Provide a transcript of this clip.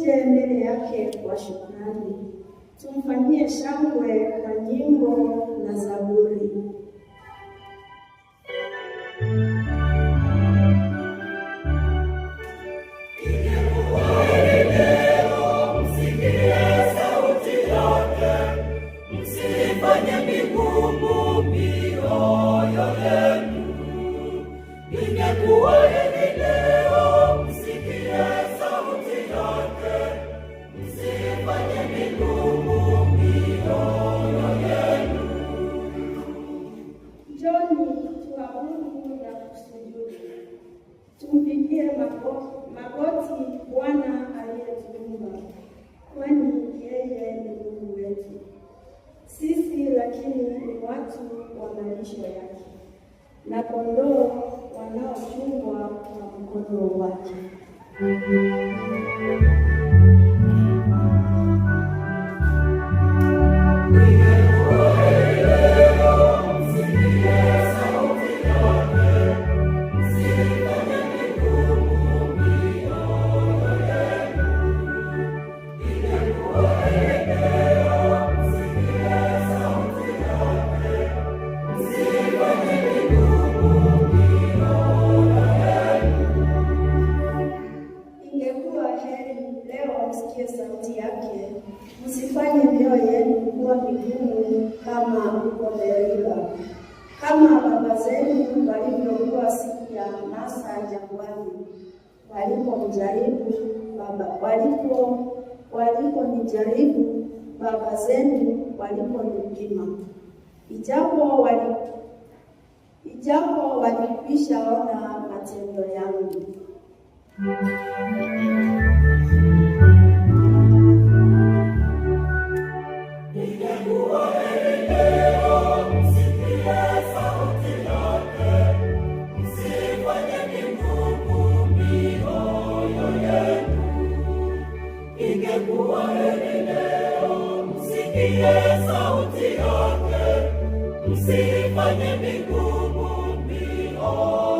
Tuje mbele yake kwa shukrani, tumfanyie shangwe kwa nyimbo na zaburi. Msikie sauti yake, msifanye migumu mioyo yenu. Ingekuwa heri leo msikie sauti yake, msifanye migumu mioyo yenu. Njoni tuabudu na kusujudu, tumpigie magoti Bwana aliyetuumba, kwani yeye ni Mungu wetu. Sisi lakini ni watu wa malisho yake, na kondoo wanaochungwa kwa mkono wake. Msikie sauti yake, msifanye migumu mioyo yenu. Ingekuwa heri leo msikie sauti yake, msifanye migumu mioyo yenu. Ingekuwa heri leo msikie sauti yake, msifanye mioyo yenu kuwa migumu kama huko Meriba, kama baba zenu walivyokuwa siku ya Masa jangwani, walipomjaribu baba waliponijaribu baba zenu waliponipima, ijapo walikwisha ona matendo yangu. Ingekuwa heri leo msikie sauti yake, msifanye migumu mioyo yenu. Ingekuwa heri leo msikie sauti yake, msifanye migumu mioyo